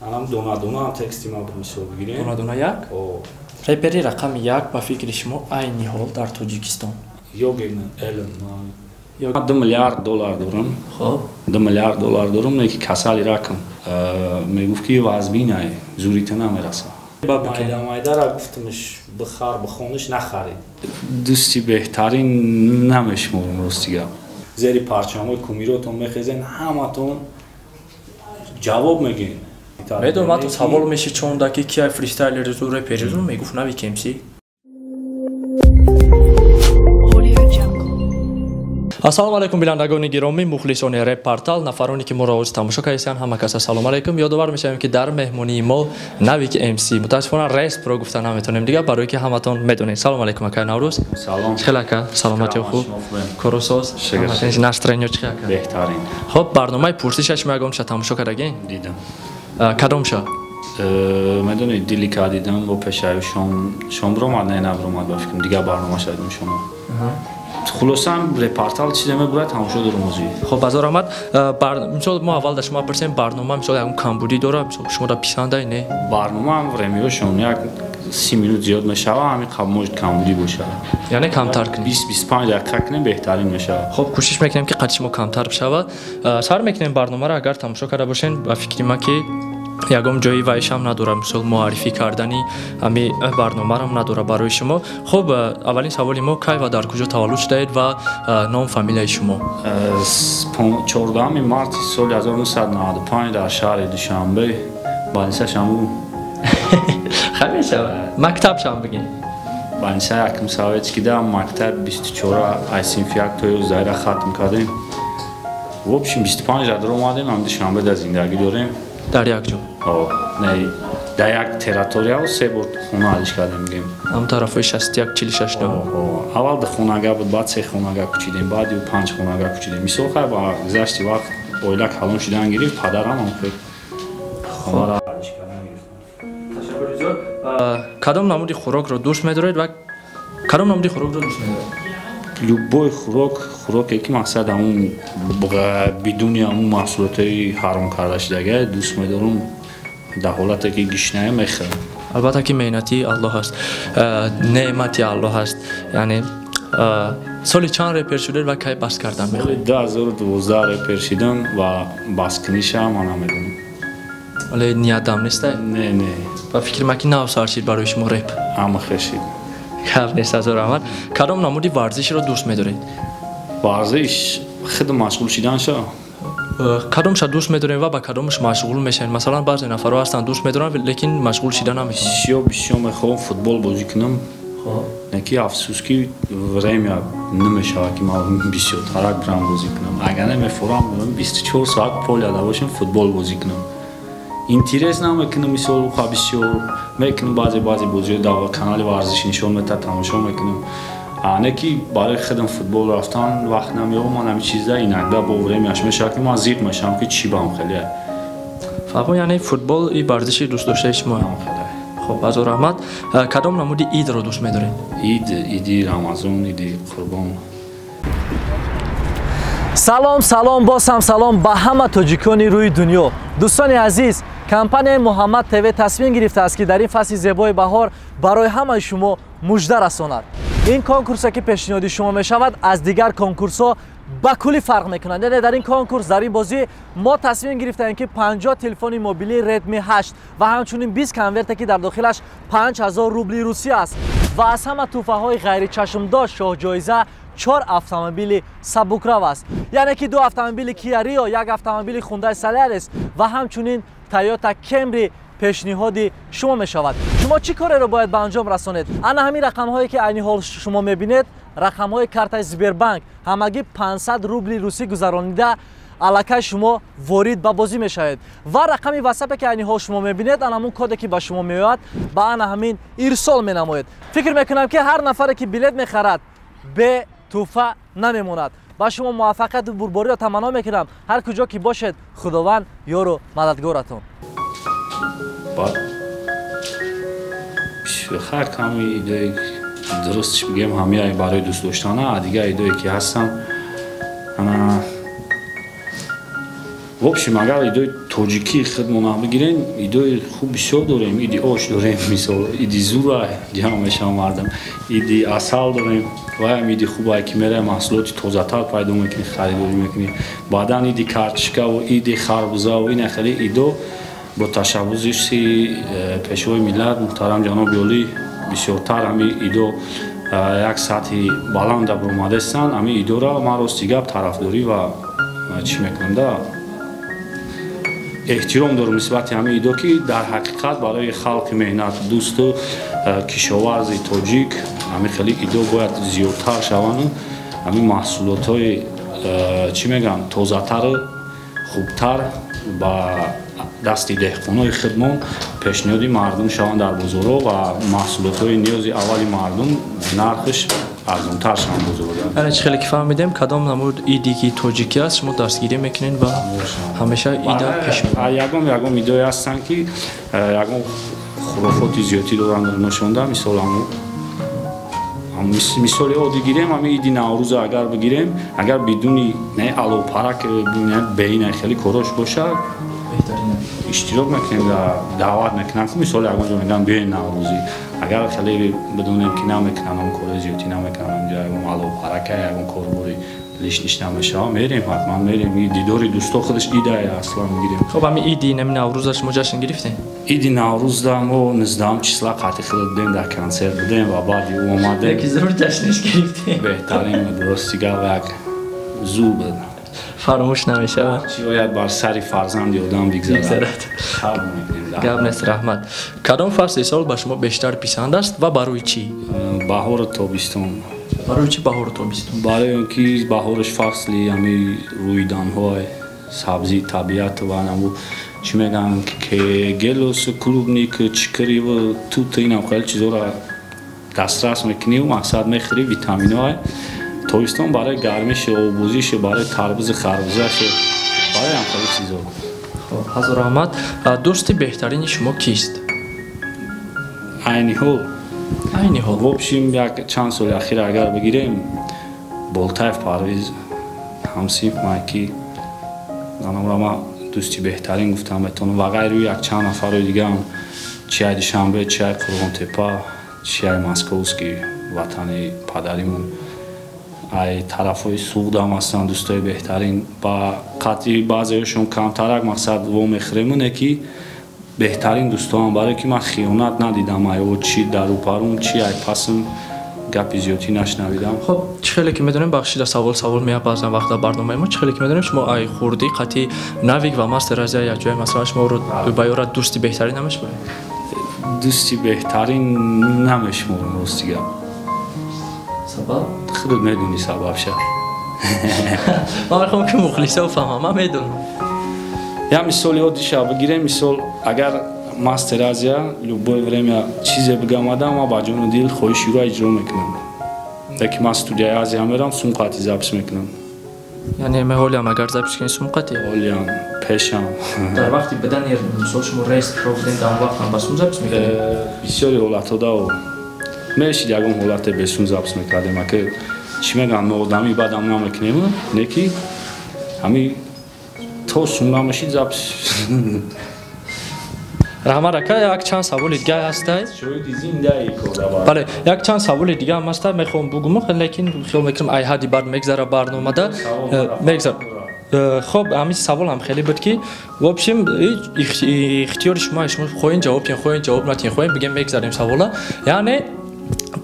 Анам дона-дона тексти ма мисол бигирем. Дона-дона як? Репери рақами як ба фикри шумо айни ҳол дар Тоҷикистон? Йоген Элен. 2 миллиард доллар дорам. Хоб. 2 миллиард доллар дорам, не ки касали ракам. Мегуфт ки вазбинай, зурита намераса. Майда майдара гуфтамш бихар, бихониш нахарид. Дӯсти беҳтарин намешуморам, рости гап. Зери парчамҳои кумиротон мехезен, ҳаматон ҷавоб мегӯен. Медонам, ҳатто савол мешид чонда ки кия фристайлери зур, репери зур, мегуфт Навик МС. Ассалому алайкум, бинандагони гиромӣ, мухлисони Реп Портал, нафароне ки моро ҳозир тамошо карданд, ҳама кас ассалому алайкум. Ёдовар мешавем ки дар меҳмонии мо Навик МС. Мутаассифона респ-ро гуфта наметавонем дигар, барое ки ҳаматон медонед. Салому алайкум, акай Наврӯз. Салом. Чӣ хел ака? Саломатиё хуб? Корусоз? Настроениё чӣ ака? Беҳтарин. Хоб, барномаи пурсиша шумо ягонча тамошо кардагин? Дидам. Кадомша? Медонед, дилика дидам бо пешаи шом, шом бромад, не набромад, ба фикрам дигар барнома шадим шумо. Хулосам Репортал чизе мебурад, тамошо дорам озӣ. Хоб, базор омад. Мисол мо аввал дар шумо пурсем, барнома мисол ягон камбудӣ дорад, мисол шумо дар писандай не? Барнома времяшон як 30 минут зиёд мешава, ҳамин қабл может камбудӣ бошад. Яъне камтар кунем. 20-25 дақиқа кунем беҳтарин мешавад. Хоб, кӯшиш мекунем ки қадри шумо камтар бишавад. Сар мекунем барномаро, агар тамошо карда бошен, ба фикри ман ки ягон ҷои вайшам надорам, мисол муаррифӣ кардани ҳами барномарам надора барои шумо. Хоб, аввалин саволи мо: кай ва дар куҷо таваллуд шудаед ва ном фамилияи шумо? 14 марти соли 1995 дар шаҳри Душанбе, балниса шаму. Хай мешавад. Мактаб шам бигин. Балниса якум советский да мактаб 24 ай синфи як то 11 хатм кардем. В общем 25 дар омадем, ҳам Душанбе дар зиндагӣ дорем. Дар як ҷо? Не, дар як территорияо се бор хона алиш кардем, мегӯем. Ҳам тарафҳои 61 46 Аввал ду хонага буд, баъд се хонага кӯчидем, баъд ю панҷ хонага кӯчидем. Мисол хай ба гузашти вақт оила калон шудан гирифт, падарам ҳам хел хонаро алиш кардан гирифт. Ташаккури зиёд. Кадом намуди хӯрокро дӯст медоред ва кадом намуди хӯрокро дӯст медоред? Любой хӯрок, хӯроке ки мақсад ҳамун бидуни ҳамун маҳсулотҳои ҳаром карда шудага дӯст медорам, дар ҳолате ки гишная мехӯрам. Албатта ки меҳнати Аллоҳ аст, неъмати Аллоҳ аст. Яъне соли чанд репер шудед ва кай бас кардан мехоҳед? Соли 2012 репер шидам ва баскуниша ман намедонам. Вале ниятам нест? Не, не. Ба фикри ман ки нав сар шид барои шумо реп. Ҳама хел шид. Гап нест, азор раҳмат. Кадом намуди варзишро дӯст медоред? Варзиш худ машғул шиданша. Кадомша дӯст медорем ва ба кадомаш машғул мешавем? Масалан, баъзе нафарҳо ҳастанд дӯст медоранд, лекин машғул шида наметавонанд. Бисёр бисёр мехоҳам футбол бозӣ кунам. Не ки афсӯс ки время намешавад ки ман бисёртарак бирам бозӣ кунам. Агар намефорам, 24 соат поляда бошам футбол бозӣ кунам. Интерес намекунам, мисол уха бисёр мекунам, баъзе баъзе бозиҳо дар канали варзишӣ нишон метад, тамошо мекунам. Не ки барои худам футбол рафтан вақт намеёбам, ман ҳамин чизда иногда бо времяш мешавад ки ман зиқ мешавам ки чӣ бам хеле. Фаҳмо, яъне футбол и варзиши дӯстдоштаи шумо? Ҳам хеле. Хоб, азор раҳмат. Кадом намуди идро дӯст медоред? Ид, иди Рамазон, иди Қурбон. Салом, салом, боз ҳам салом ба ҳама тоҷикони рӯи дунё. Дӯстони азиз, компанияи Муҳаммад ТВ тасмим гирифтааст ки дар ин фасли зебои баҳор барои ҳамаи шумо мужда расонад. Ин конкурсе ки пешниҳоди шумо мешавад аз дигар конкурсҳо ба куллӣ фарқ мекунад. Яъне дар ин конкурс, дар ин бозӣ мо тасмим гирифтаем ки 50 телефони мобилии Redmi 8 ва ҳамчунин 20 конверте ки дар дохилаш 5000 рубли русӣ аст ва аз ҳама тӯҳфаҳои ғайричашмдошт шоҳҷоиза 4 автомобили сабукрав аст. Яъне ки 2 автомобили Kia Rio, 1 автомобили Hyundai Solaris ва ҳамчунин Toyota Camry пешниҳоди шумо мешавад. Шумо чӣ кореро бояд ба анҷом расонед? Ана ҳамин рақамҳое ки айни ҳол шумо мебинед, рақамҳои картаи Сбербанк, ҳамагӣ 500 рубли русӣ гузаронида аллакай шумо ворид ба бозӣ мешавед. Ва рақами ватсапе ки айни ҳол шумо мебинед, ана ҳамун коде ки ба шумо меояд, ба ана ҳамин ирсол менамоед. Фикр мекунам ки ҳар нафаре ки билет мехарад бе тӯҳфа намемонад. Ба шумо муваффақияту бурбориро таманно мекунам. Ҳар куҷо ки бошед, Худованд ёру мададгоратон. Ҳар ками идое дурустш бигем, ҳамияи барои дӯст доштана, а дигар идое ки ҳастам, В общем, агар идои тоҷикии худмона бигирем, идои хуб бисёр дорем. Иди ош дорем, мисол иди зура ҷамъ мешаванд мардум, иди асал дорем, ваям иди хубае ки мераем маҳсулоти тозатар пайдо мекунӣ, харидорӣ мекунӣ. Баъдан иди картишкаву иди харбузаву ина хеле идо бо ташаббуси пешвои миллат муҳтарам ҷаноби олӣ бисёртар ҳами идо як сатҳи баланда баромадастанд. Ҳами идора ман рости гап тарафдорӣ ва чӣ мекунам да эҳтиром дорам нисбати ҳамин идо, ки дар ҳақиқат барои халқи меҳнатдӯсту кишоварзи тоҷик ҳамин хеле идо бояд зиёдтар шаванд, ҳамин маҳсулотҳои чӣ мегӯям тозатару хубтар ба дасти деҳқонои худмон пешниҳоди мардум шаванд дар бозорҳо ва маҳсулотҳои ниёзи аввали мардум нархш арзонтар шаванд бозорда. Яъне чӣ хеле ки фаҳмидем, кадом намуд иде ки тоҷикӣ аст шумо дастгирӣ мекунед ва ҳамеша ида пеш мебаред? Ягон идое ҳастанд ки ягон хурофоти зиёдӣ доранд ношонда. Мисол мисоли оддӣ гирем, ҳамин иди Наврӯза агар бигирем, агар бидуни аловпарак беина хеле корош бошад, иштирок мекунем, даъват мекунам. Мисол ягон ҷо мегӯям биёен Наврӯзӣ, агар хеле бидонем ки намекунанд, он кори зиёдӣ намекунанд, онҷо ягон аловпарака, ягон корбори лишниш намешавад, мерем, ҳатман мерем. Дидори дӯсто худаш идае аслан мегирем. Хоб, ҳамин иди нами Наврӯза шумо ҷашн гирифтем? Иди Наврӯзда мо 19 числа қатъи худ будем, дар консерт будем ва баъди ӯ омадем. Яки зур ҷашниш гирифтем. Беҳтарин, рости гап, як зур буд. Фаромӯш намешавад. Чӣ бояд бар сари фарзанди одам бигзарад. Гап нест, раҳмат. Кадом фасли сол ба шумо бештар писанд аст ва барои чӣ? Баҳору тобистон. Барои чӣ баҳору тобистон? Барои он ки баҳораш фасли ҳами рӯиданҳои сабзии табиат ва наму чӣ мегӯянд ки гелос, клубник, чикриву тут, инам хеле чизоро дастрас мекунӣ, мақсад мехӯрӣ, витаминҳое. Тобистон барои гармиши, оббозиши, барои тарбузи харбузаши, барои ҳам хеле чизо. Хоб, ҳазор раҳмат. Дӯсти беҳтарини шумо кист? Айни ҳол? Айни ҳол. В общем, як чанд соли ахир агар бигирем, Болтаев Парвиз ҳамсинф майки анамро ман дӯсти беҳтарин гуфтам метавонам ва ғайри як чанд нафарои дигаам, чи ай Душанбе, чи ай Қурғонтепа, чи ай Московский ватани падаримон, ай тарафҳои Суғдам ҳастанд дӯстои беҳтарин. Ба қатъи баъзеҳошон камтарак мақсад вомехӯрему, не ки беҳтарин дӯстоам, барое ки ман хиёнат надидам, ай о чи дар рӯпарум, чи ай пасм гапи зиёдӣ нашнавидам. Хоб, чӣ хеле ки медонем, бахшида савол меяд баъзан вақт дар барномаи мо, чӣ хеле ки медонем шумо ай хурдӣ қатъи Навик ва Мастер Азия якҷоя, масалан шуморо ба ёра дӯсти беҳтарин намешуморед? Дӯсти беҳтарин намешуморам, рости гап. Сабаб? Худат медонӣ сабабша. Ман мехоҳам ки мухлисо фаҳмам, ман медонам. Я мисоли оддиша бигирем, мисол агар Мастер Азия любое время чизе бигамадам, ман ба ҷону дил хоҳиши ӯро иҷро мекунам. Лекин ман студияи Азия мерам, сум қатъи запис мекунам. Яъне ҳолиам агар запис кунӣ сум қатъи? Ҳолиам, пешам. Дар вақти бидани мисол шумо рест ро будем, дар он вақт ҳам ба сум запис мекардем? Бисёри ҳолатҳо дао мешид ягон ҳолате бесум запис мекардем, аки чӣ мегӯям, ноодамӣ бадам намекунем, не ки ҳами то сум намешид запис. Раҳмат ака, як чанд саволи дига ҳастай. Шоҳиди зиндаи кордабар. Бале, як чанд саволи дига ҳам ҳастай, мехоҳам бугум, лекин хиёл мекунам ай ҳадди баъд мегзара барномада. Мегзара. Хоб, ҳамин савол ҳам хеле буд ки в общем ихтиёри шумо, шумо хоҳем ҷавоб диҳем, хоҳем ҷавоб надиҳем, хоҳем бигем мегзарем савола. Яъне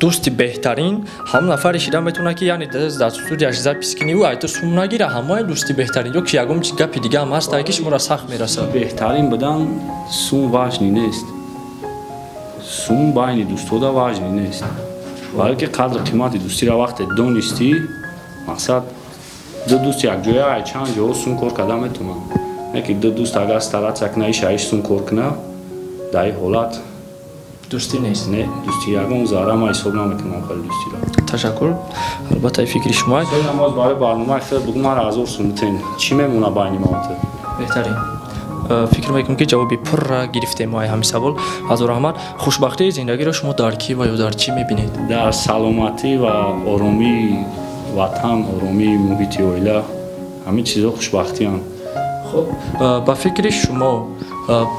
дӯсти беҳтарин ҳамон нафаре шида метавонад ки яъне дар студияш запис кунӣ, ӯ айто сум нагира, ҳамои дӯсти беҳтарин ё ки ягон гапи дига ҳам ҳаст, ки шуморо сахт мерасад? Беҳтарин будан сум важни нест. Сум байни дӯстода важни нест. Барое ки қадри қимати дӯстиро вақте донистӣ, мақсад ду дӯст якҷоя ай чанд ҷоҳо сум кор карда метавонанд. Не ки ду дӯст агар стараться кунад, иш аиш сум кор кунад, дар ин ҳолат дӯстӣ нест. Не, дӯстӣ ягон зарра ман ҳисоб намекунам хеле дӯстиро. Ташаккур. Албатта ин фикри шумо аст. Намоз барои барномаи хеле бугу ман 1000 сум битен. Чӣ мемонад байни ма ту? Беҳтарин. Фикр мекунам ки ҷавоби пурра гирифтем мо ай ҳамин савол. Ҳазор раҳмат. Хушбахтии зиндагиро шумо дар кӣ ва ё дар чӣ мебинед? Дар саломатӣ ва оромии ватан, оромии муҳити оила, ҳамин чизҳо хушбахтианд. Хуб, ба фикри шумо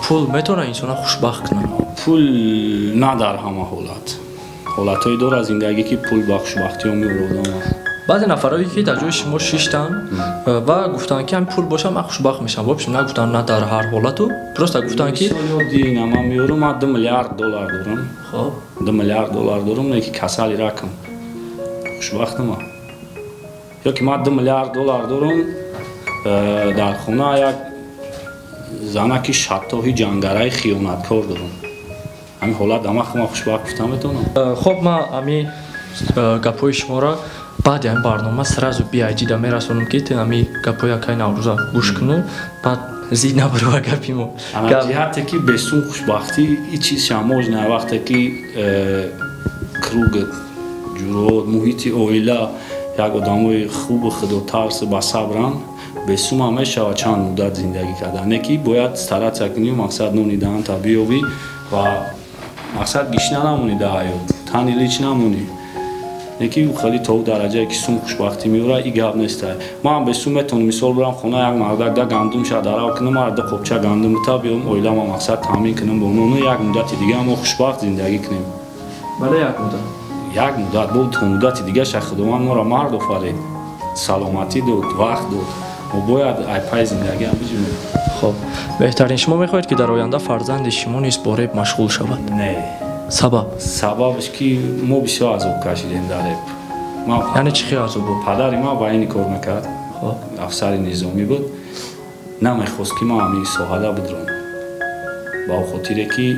пул метавонад инсонро хушбахт кунад? Пул на дар ҳама ҳолат. Ҳолатҳое дорад зиндагӣ, ки пул ба хушбахтиҳо меорад. Баъзе нафарое ки дар ҷои шумо шиштанд ва гуфтанд, ки ҳамин пул бошад, ман хушбахт мешавам. Вообщем нагуфтанд на дар ҳар ҳолату, просто гуфтанд ки Мисол ман меорам, ман 2 миллиард доллар дорам. Хоб. 2 миллиард доллар дорам, не ки касали ракам. Хушбахтам. Ё ки ман 2 миллиард доллар дорам, дар хона як занаки шаттоҳи ҷангараи хиёнаткор дорам. Ҳамин ҳолат ама худам хушбахт гуфтам метавонам. Хоб, ман ҳамин гапҳои шуморо баъди ҳамин барнома сразу биайҷида мерасонам, ки ҳамин гапҳои акаи Наврӯза гӯш кунӣ, баъд зид набарова гапи мо. Ҷиҳате ки бесум хушбахтӣ ин чиз шаможна, вақте ки круг ҷурот, муҳити оила як одамои хубу худотарсу басабранд, бесум ҳам мешавад чанд муддат зиндагӣ кардан. Не ки бояд стараться кунӣ, мақсад нони даҳанта биёбӣ ва мақсад гишна намонӣ дар ҳаёт, тани лич намонӣ. Не ки хеле то дараҷае ки сум хушбахтӣ меорад, и гап неста. Ман бесум метавонам мисол бурам хона як мардак да гандумша дарав кунам, мара ду қопча гандум бита биём, оилама мақсад таъмин кунам бо нону, як муддати дига мо хушбахт зиндагӣ кунем. Бале, як муддат. Як муддат, бо то муддати дигаша Худованд моро мард офарид, саломатӣ дод, вақт дод. Мо бояд ай пай зиндагиам биҷунем. Хоб, беҳтарин. Шумо мехоҳед, ки дар оянда фарзанди шумо низ бо реп машғул шавад? Не. Сабаб? Сабабш ки мо бисёр азоб кашидем дар реп. Яъне чӣ хел азоб буд? Падари ман военный кор мекард, афсари низомӣ буд. Намехост, ки ман ҳамин соҳада бидром. Ба хотире ки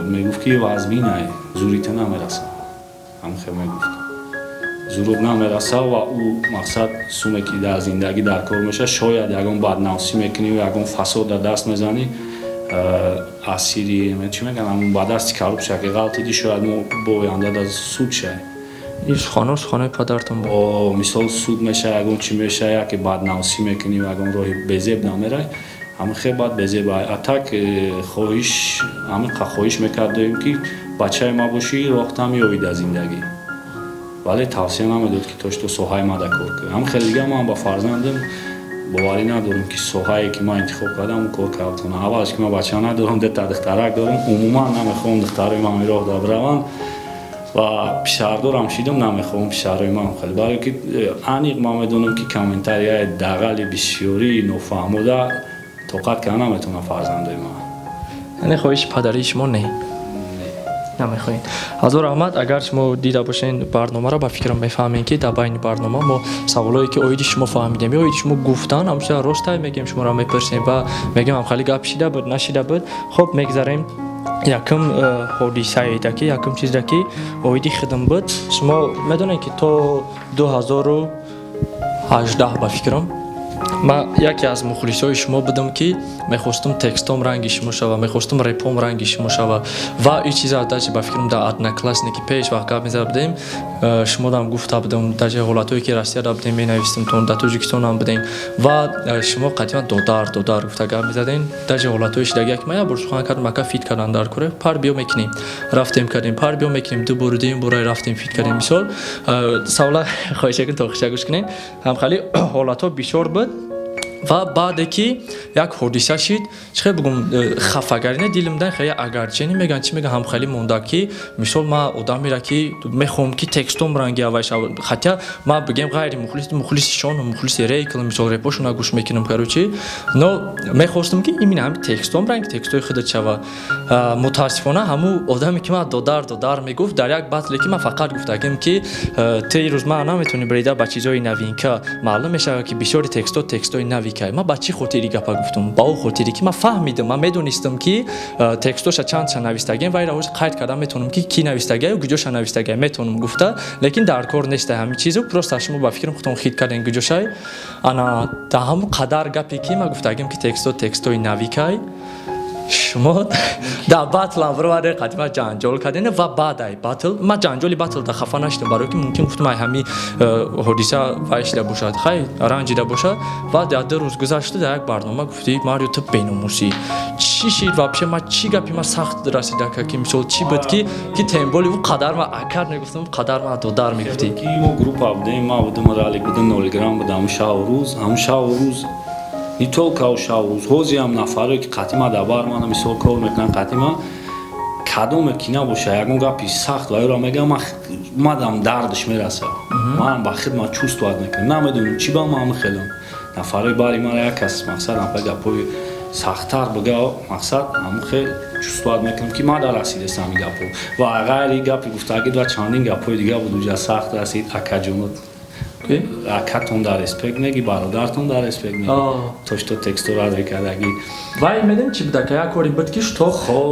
мегуфт, ки вазминай, зурита намерасад. Ҳамин хел мегуфт. Зурут намераса ва ӯ мақсад суме ки дар зиндагӣ дар кор мешавад, шояд ягон баднавсӣ мекунӣ, ягон фасод дар даст мезанӣ, асири чӣ мегӯянд, ҳамун ба дасти коррупсия ки ғалтидӣ, шояд мо бо оянда дар суд шавем. Ин суханҳо суханои падартон буд? Мисол суд мешава, ягон чӣ мешава, яке баднавсӣ мекунӣ, ягон роҳи безеб намерай, ҳамин хел баъд безеб. А так хоҳиш, ҳамин хоҳиш мекардем, ки бачаи ма бошӣ, роҳта меёбӣ дар зиндагӣ. Вале тавсия намедод, ки то что соҳаи мада кор кунӣ. Ҳамин хел дига ман ба фарзандам боварӣ надорам, ки соҳае ки ман интихоб кардам, кор кардам. Аввалаш ки ман бача надорам, дета духтарак дорам, умуман намехоҳам духтарои ман роҳ да бираванд ва писардорам шидам, намехоҳам писарои ман хеле. Барое ки аниқ ман медонам, ки комментарияи дағали бисёрии нофаҳмода тоқат карда наметавонам фарзандои ман. Яъне хоҳиши падарии шумо не? Намехоҳед. Ҳазор раҳмат. Агар шумо дида бошед барномаро, ба фикрам мефаҳмем, ки дар байни барнома мо саволое ки оиди шумо фаҳмидем ё оиди шумо гуфтан, ҳамчунин ростай мегӯем, шуморо мепурсем ва мегӯем, ҳамхали гап шида буд, нашида буд. Хоб, мегзарем якум ҳодисаеда ки, якум чизда ки оиди хидм буд. Шумо медонед, ки то 2018, ба фикрам, ман яке аз мухлисҳои шумо будам, ки мехостум текстом ранги шумо шава, мехостум репом ранги шумо шава ва ин чиза даже, ба фикрам, дар Одноклассники пеш вақт гап мезада будем, шумодам гуфта будам, даже ҳолатҳое ки Россияда будем, менавистимтон, дар Тоҷикистонам будем ва шумо қадима додар, додар гуфта гап мезадем. Даже ҳолатҳои шидагия ки ман як бор сухан кардам, ака, фит кардан дар куре, пар биё мекунем, рафтем кардем, пар биё мекунем, ду бор, дуюм бора рафтем, фит кардем. Мисол, савола хоҳиша кун, то хиша гӯш кунем. Ҳамхали ҳолатҳо бисёр буд ва баъде ки як ҳодиса шид, чӣ хел бугум, хафагарӣ не, дилимдан хеле агарчени мегӯянд, чӣ мегӯянд, ҳамхелӣ монда, ки мисол ман одамеро ки мехоҳам, ки текстом ранги аввал шавад, хотя ман бигем ғайри мухлис, мухлиси шон, мухлиси рейкл, мисол репошона гӯш мекунам, короче, но мехостам, ки именно ҳами текстом ранги текстои худат шава. Мутаассифона, ҳамун одаме ки ман додар, додар мегуфт, дар як батле ки ман фақат гуфтагим, ки ту ирӯз ман наметавонӣ брида ба чизҳои новинка, маълум мешавад, ки бисёри текстҳо текстҳои нави кай. Ман ба чӣ хотири гапа гуфтум? Ба он хотире ки ман фаҳмидам, ман медонистам, ки текстоша чандша навистагиам ва инро қайд карда метавонам, ки кӣ навистагиаю куҷоша навистагиам, метавонам гуфта, лекин дар кор неста ҳамин чизу, просто шумо, ба фикрам, худтон хит кардем куҷошай. Ана дар ҳамун қадар гапе ки ман гуфтагиам, ки текстҳо текстҳои нави кай, шумо дар батлам бироварде, қадима ҷанҷол кардем ва баъдай батл ман ҷанҷоли батл да хафа нашудам, барое ки мумкин гуфтам, ай ҳами ҳодиса вай шида бошад, хай ранҷида бошад. Ва дар 2 рӯз гузашта дар як барнома гуфтӣ: «Марио, ту беномусӣ». Чӣ шид вообще? Ман чӣ гапи ман сахт расида, ки мисол чӣ буд, ки темболи ӯ қадар ман акар мегуфтам, қадар ман додар мегуфтӣ? Ки мо группа будем, ман будам, Ралик будам, Нолиграм будам. Ҳамун шаву рӯз, ҳамун шаву рӯз. Не только Шаврӯз, ҳозиам нафаре ки қатима дар бар мана мисол кор мекунанд, қатима кадоме ки набоша, ягон гапи сахт ва ёро мегӯям, мадам дардаш мераса. Манам ба хидмат чувствовать мекунам. Намедонам чӣ ба ман хелам. Нафарои бари мара як кас мақсад ҳампа гапҳои сахттар бига, мақсад ҳамун хел чувствовать мекунам, ки мада расидест ҳамин гапҳо. Ва ғайри гапи гуфтагӣ ва чандин гапҳои дига буд, уҷа сахт расид, акаҷонот акатон дар респект меги, бародартон дар респект меги, то что тексту рад кардагӣ. Вай медонӣ чӣ буда, як кори буд, ки что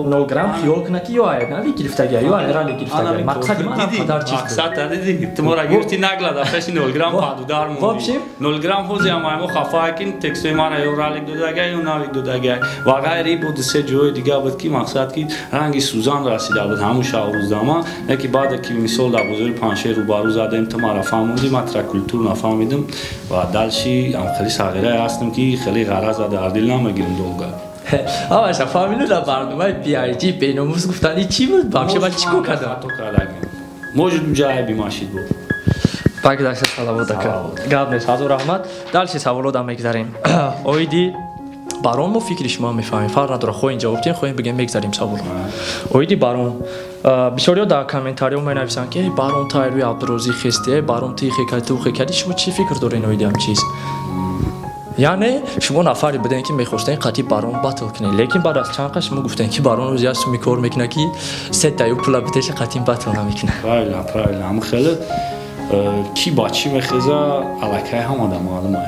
нол грамм хиёл куна, ки ё ай нави гирифтагия, ё ай рали гирифтагия. Мақсади ман қадар чиз буд. Мақсад диди, ту мора гирифти нагла дар пеши нол грамм падудар мондӣ. Нол грамм ҳози ҳам ай мо хафа, ки текстои мара ё ралик додагия, ё навик додагия ва ғайри. Буд се ҷои дига буд, ки мақсад ки ранги сӯзан расида буд ҳамун Шаврӯздама. Яки баъде ки мисол дар бозори Паншер рӯбарӯ задем, ту мара фаҳмондӣ, ман тра культур нафаҳмидим ва дальше ам хеле сағирае ҳастам, ки хеле ғараза дар дил намегирим долго. Ҳамаша фаҳмиду. Дар барномаи BIG беномус гуфтани чӣ буд? Вообще ман чӣ кор кардам? Хато кардагим, может, уҷа айби машид буд. Багдашта салавот, ака, гап нест, ҳазор раҳмат. Дальше саволода мегзарем. Оиди Барон мо фикри шумо мефаҳмем, фарқ надорад, хоҳем ҷавоб диҳем, хоҳем бигем, мегзарем саволо. Оиди Барон бисёриҳо дар комментариҳо менависанд, ки Барон тай рӯи Абдурозиқ хести, Барон ти хе кади, ту хе кади. Шумо чӣ фикр доред оиди ҳам чиз? Яъне шумо нафаре будем, ки мехостем қатъи Барон батл кунед, лекин баъд аз чанд қад шумо гуфтем, ки Барон рӯзи як суми кор мекунад, ки сетаю пула битеша, қатъи батл намекунад. Правильно, правильно. Ҳама хеле ки ба чӣ мехеза, аллакай ҳамада маълума,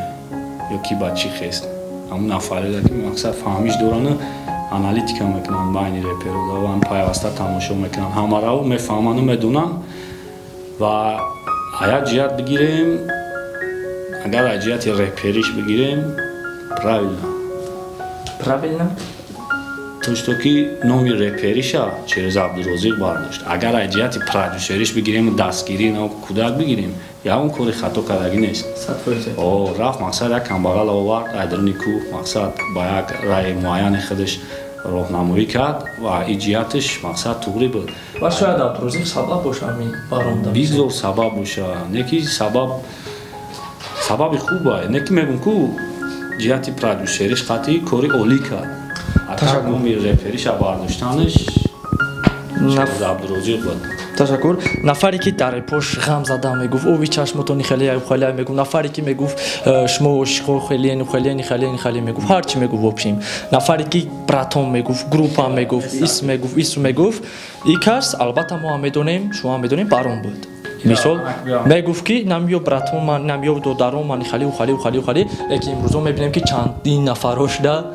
ё ки ба чӣ хест. Ҳамун нафареда ки мақсад фаҳмиш дорану аналитика мекунанд байни реперода ва пайваста тамошо мекунанд, ҳамарао мефаҳманду медонанд. Ва як ҷиҳат бигирем, агар аз ҷиҳати репериш бигирем, правильно. Правильно. То что ки номи репериша через Абдурозиқ бардошт. Агар аз ҷиҳати продюсериш бигирему дастгирӣ кӯдак бигирем, ягон кори хато кардагӣ нест. Рафт, мақсад, як камбағал овард айдаруни кӯҳ, мақсад, ба як раи муайяни худаш роҳнамоӣ кард ва ин ҷиҳаташ, мақсад, туғрӣ буд. Ва шояд Абдурозиқ сабаб боша ҳамин баронда. Бигзор сабаб боша, не ки сабаб сабаби хуба, не ки мегӯм ку ҷиҳати продюсериш қатъи кори олӣ кард. Номи репериша бардоштанаш Абдурозиқ буд. Ташаккур. Нафаре ки дар репош ғам зада мегуфт, ови чашмотони хеле хеле мегуфт, нафаре ки мегуфт, шумо ошиқо хеле хеле хеле хеле мегуфт, ҳарчи мегуфт, в общем, нафаре ки братон мегуфт, группа мегуфт, ис мегуфт, ису мегуфт, и кас, албатта, мо ҳам медонем, шумо ҳам медонем, Барон буд. Мисол, мегуфт, ки намё братон ман, намё додарон ман, хали хали хали хали, лекин имрӯзо мебинем, ки чандин нафарҳо шуда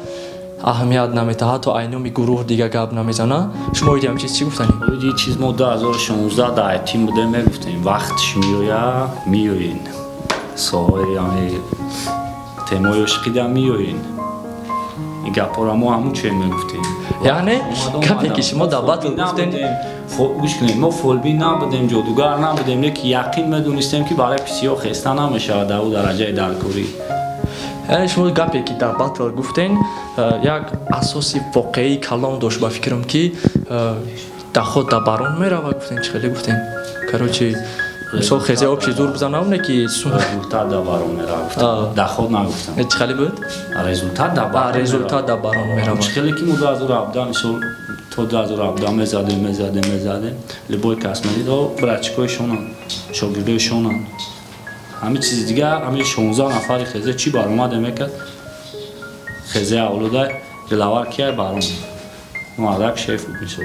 аҳамият наметаҳад, ҳатто айноми гурӯҳ дига гап намезана. Шумо оиди ҳам чиз чӣ гуфтанӣ? Оиди чиз мо 2016 дар тим будем, мегуфтем, вақтш меоя, меоен, соҳаи ами темои ошиқида меоен. Ин гапҳоро мо ҳамун чен мегуфтем. Яъне гапе ки шумо дар батл гуфтем? Гӯш кунед, мо фолбин набудем, ҷодугар набудем, лекин яқин медонистем, ки барои писиҳо хеста намешавад дар ӯ дараҷаи даркорӣ. Яъне шумо гапе ки дар батл гуфтен, як асоси воқеии калом дошт. Ба фикрам, ки даход дар Барон мерава гуфтен, чӣ хеле гуфтен, короче, мисол, хезе общий зур бизанам, не ки Результат дар Барон мерава гуфтам, даход нагуфтам. Чӣ хеле буд? Результат дар Барон. Результат дар Барон мерава. Чӣ хеле ки мо 2017, мисол, то 2017 мезадем, мезадем, мезадем, любой кас медид, о братчикои шонанд, шогирдои шонанд, ҳамин чизи дигар, ҳамин 16 нафари хезе чӣ баромаде мекард, хезе авлода дилавар кияй? Барон мардак шеф буд, мисол.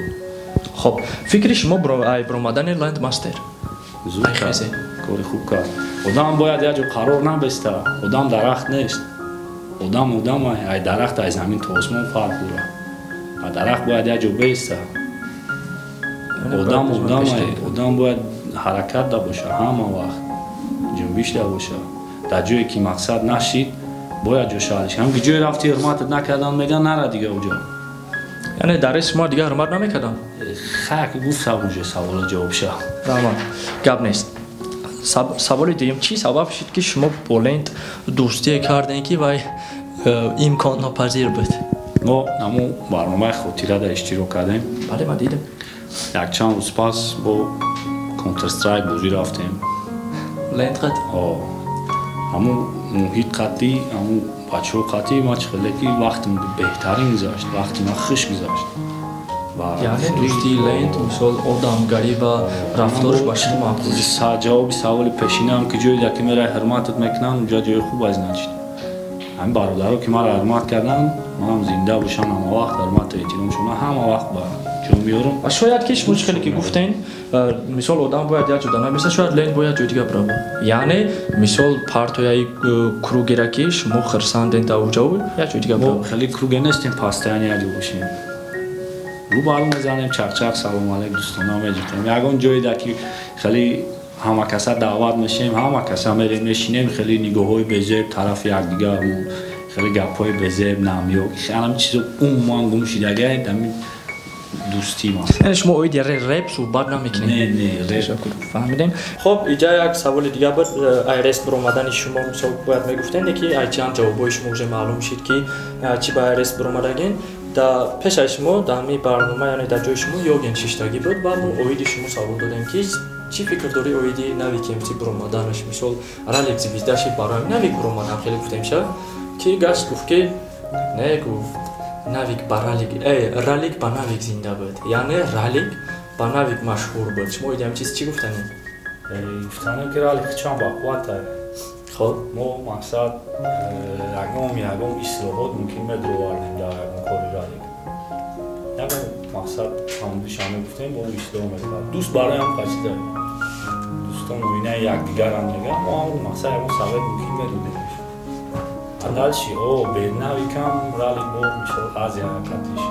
Хоб, фикри шумо ай баромадани Ленд Мастер? Зуд кард, кори хуб кард. Одам бояд як ҷо қарор набеста. Одам дарахт нест, одам одам ай дарахт ай замин то осмон фарқ дорад, а дарахт бояд як ҷо беста. Одам одам, одам бояд ҳаракат да боша, ҳама вақт ҷунбиш да боша. Дар ҷое ки мақсад нашид, бояд ҷо шаҳриш. Ҳам ки ҷое рафти, ҳурматат накардан, меган, нара дига уҷо. Яъне дар шумо дига ҳурмат намекардам? Хак гуфтам, уже саволо ҷавоб ша. Раҳмат, гап нест. Саволи дуюм: чӣ сабаб шуд, ки шумо бо Ленд дӯстие кардем, ки вай имконнопазир буд? Мо ҳамун барномаи хотирада иштирок кардем. Бале, ман дидам. Якчанд рӯз пас бо Counter Strike бозӣ рафтем. Ленд қад? Ҳамун муҳит қатъи, ҳамун бачаҳо қатъи ман чӣ хеле ки вақтим беҳтарин гузашт, вақти ман хуш гузашт. Яъне дӯстии Ленд, мисол, одамгарӣ ва рафтораш ба шумо маъқул? Ҷавоби саволи пешинаам ки ҷое ки мерай ҳурматат мекунанд, унҷа ҷои хуб аст, значит. Ҳамин бародаро ки маро ҳурмат карданд, манам зинда бошам, ҳама вақт ҳурмату эҳтиромшона ҳама вақт ба ҷо меорам. Ва шояд ки шумо чӣ хеле ки гуфтен, мисол, одам бояд як ҷода набиса, шояд Ленд бояд ҷои дига бирава. Яъне мисол партояи кругера ки шумо хирсанден дар уҷо, як ҷои дига бирава. Мо хеле круге нестем, постоянно як ҷо бошем. Рӯбарӯ мезанем, чақчақ, салом алейк, дӯстона меҷиқем. Ягон ҷое ки хеле ҳама каса даъват мешем, ҳама каса мерем мешинем, хеле нигоҳҳои безеб тарафи якдигармон, хеле гапҳои безеб намё, ҳамин чизо умуман гум шидагай ҳамин дӯстӣ масалан. Яъне шумо оиди реп суҳбат намекунед? Не, не, реп. Фаҳмидем. Хоб, иҷа як саволи дига буд, айрест биромадани шумо, мисол, бояд мегуфтем, ки ай чанд ҷавобҳои шумо уже маълум шид ки чӣ ба айрест биромадагин. Да пешаи шумо дар ҳамин барнома, яъне дар ҷои шумо Йоген шиштагӣ буд ва мо оиди шумо савол додем ки чӣ фикр дорӣ оиди Навик МС биромаданаш, мисол, Ралик звезда ши, барои Навик биромадан хеле гуфтем ша, ки гашт гуфт ки не, гуфт, Навик ба Ралик, Ралик ба Навик зинда буд, яъне Ралик ба Навик машҳур буд. Шумо оиди ҳамин чиз чӣ гуфтанем? Гуфтанем ки Ралик чанд бақувват. Хоб. Мо мақсад ягон ислоҳот мумкин медуровардем дар ягон кори Ралик. Ягон мақсад ҳамдуша мегуфтем, бо ислоҳ мекард. Дӯст барои ҳам қачида. Дӯстон оинаи якдигарам мегӯям, мо ҳам мақсад ягон совет мумкин медодем. А дальше, о, беднавикам Ралик бо мисол Азия қатиш.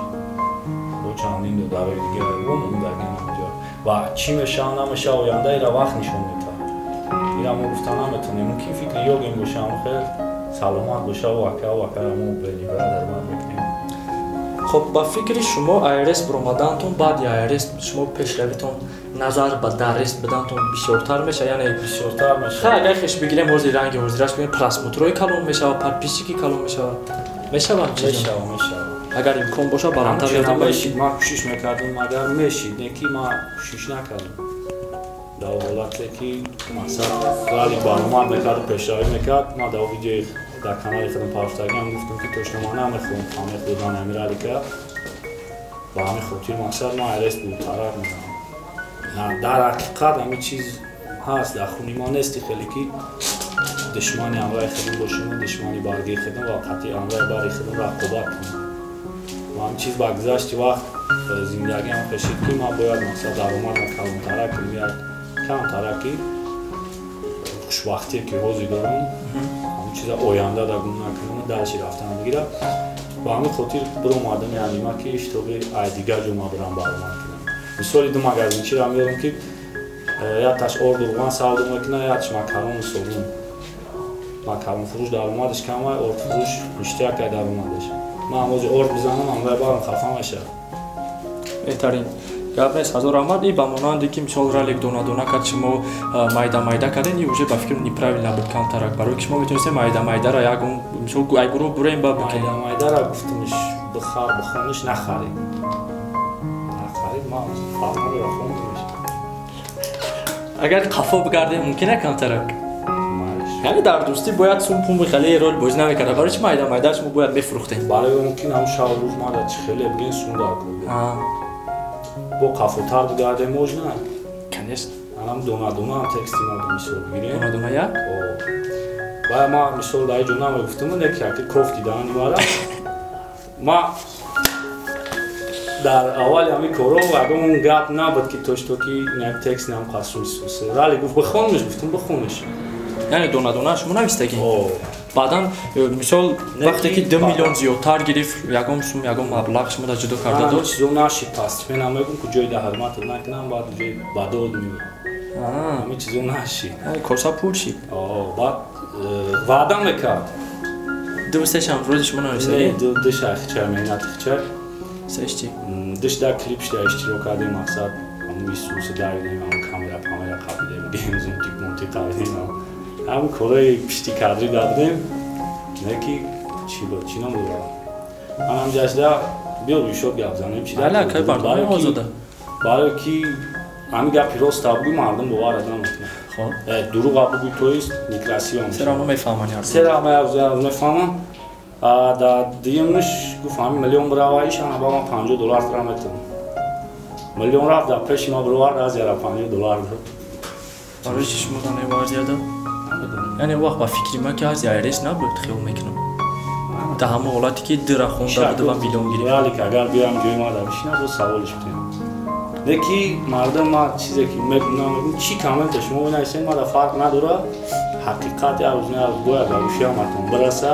Бо чандин додарои дигар бо мондагиам ҳамҷо. Ва чӣ мешава, намешава, оянда ира вақт нишон медиҳад. Ира мо гуфта наметонем. Мумкин фикри Йоген боша, ҳам хел саломат боша, ака, ака мо бениҳоят ҳурмат мекунем. Хоб, ба фикри шумо айрест биромадантон, баъди айрест шумо пешравитон назар ба даррест бидантон бисёртар мешава, яъне бисёртар мешава. Хай, агар хеш бигирем, ҳозир ранги ҳозираш бигирем, просмотрҳои калон мешава, подписчики калон мешава. Мешава ҳамчиз? Мешава, мешава. Агар имкон боша, баландтар ёдам мешид, ман кӯшиш мекардам, агар мешид, не ки ман кӯшиш накардам. Дар ҳолате ки мақсад Ралик баромад мекард, пешравӣ мекард, ман дар видеои дар канали худам пафтагиам гуфтам ки точно ман намехоҳам ҳамех додан ҳамин Ралика. Ба ҳамин хотир мақсад ман арест буртараф мезанам. Дар ҳақиқат ҳамин чиз ҳаст, дар хуни ман нести хеле ки душмани ҳамроҳи худам бошам, душмани баргии худам ва қатъи ҳамроҳи бари худам рақобат кунам. Ва ҳамин чиз ба гузашти вақт зиндагиам хешид ки ман бояд мақсад даромадам калонтара кунам, як камтара ки хушбахтие ки ҳозир дорам, ҳамин чиза оянда да гум накунам, дарши рафтан бигирам. Ба ҳамин хотир биромадам, яъне ман ки иштоби ай дигар ҷо ман бирам баромад кунам. Мисоли ду магазинчиро меорам ки якташ орду руған савдо мекунад, якташ макарону собун. Макарон фурӯш даромадаш камай, орд фурӯш ништякай даромадаш. Ман ҳам ҳозир орд бизанам, ҳамроҳи барам хафа мешавад. Беҳтарин. Гап нест, ҳазор раҳмат. И ба монанде ки мисол Ралик дона-дона кард, шумо майда-майда кардем, и уже ба фикр неправильно буд камтарак. Барои ки шумо метавонистем майда-майдара ягон мисол ай гурӯҳ бурем ба майда-майдара гуфтимиш бихар, бихониш нахарид. Нахарид, ман фарқ надора, хондимиш. Агар қафо бигардем, мумкин е камтарак? Яъне дар дӯстӣ бояд сум пум хеле рол бозӣ намекарда. Барои чи майда-майда шумо бояд мефурӯхтем? Барои он ки ҳам шаб рӯз мада чи хеле бигин сум дар кор. Бо қафотар бигардем можно? Конечно. Анам дона-дона ҳам тексти ма мисол бигирем. Дона-дона як? Баъд ман мисол дар ҷо намегуфтам, не ки яке кофти даҳани мара. Ма дар аввали ҳамин коро ягон гап набуд ки то что ки як текст нам қасум сус. Рали гуфт бихониш, гуфтам бихониш. Яъне дона-дона шумо навистагӣ? Баъдан мисол вақте ки 2 миллион зиёдтар гирифт, ягон сум, ягон маблағ шумо дар ҷудо карда дод? Чизо нашид, постепенно мегӯм ки ҷои да ҳурматат накунам, баъд ҷои бадод меояд. Ҳамин чизо нашид. Коса пул шид. Баъд ваъда мекард. Ду сешам рӯзи шумо навистагӣ? Не, ду шахча меҳнати хча. Сеш чӣ? Душ дар клип шуда иштирок кардем, мақсад ҳамун Исуса даридем, ҳамун камера памера қабидем, гемзунтик мунтик қабидем, ҳамун кораи пишти кадрӣ дадем. Не ки чӣ буд, чӣ ном дорад? Ман ҳам ҷашда биё рӯйшод гап занем, чӣ дар? Ала, кай барнома озода. Барои ки Ҳамин гапи роста бугӯй, мардум боварат намекунад. Хоб. Дурӯға бугӯй, то есть некрасиво мешавад. Все равно мефаҳманд ҳар Все равно мефаҳманд. Да дуюмш гуфт, ҳамин миллион бираваиш, ана ба ман $50 тра метавонам. Миллион рафт, дар пеши ма бировард, азияра $50 дод. Барои чӣ шумо данева азия дод? Яъне вақт ба фикри ман ки азия айрес набуд, хиёл мекунам. Дар ҳамон ҳолате ки дира хонда буд ва миллион гирифт. Реалик агар биёям ҷои ма дар бишина, боз саволиш битем. Не ки мардум ма чизе ки мегӯям, мегӯям чӣ коммента шумо бинависед, ма дар фарқ надора. Ҳақиқат як рӯз на як рӯз бояд ба гӯши ҳаматон бираса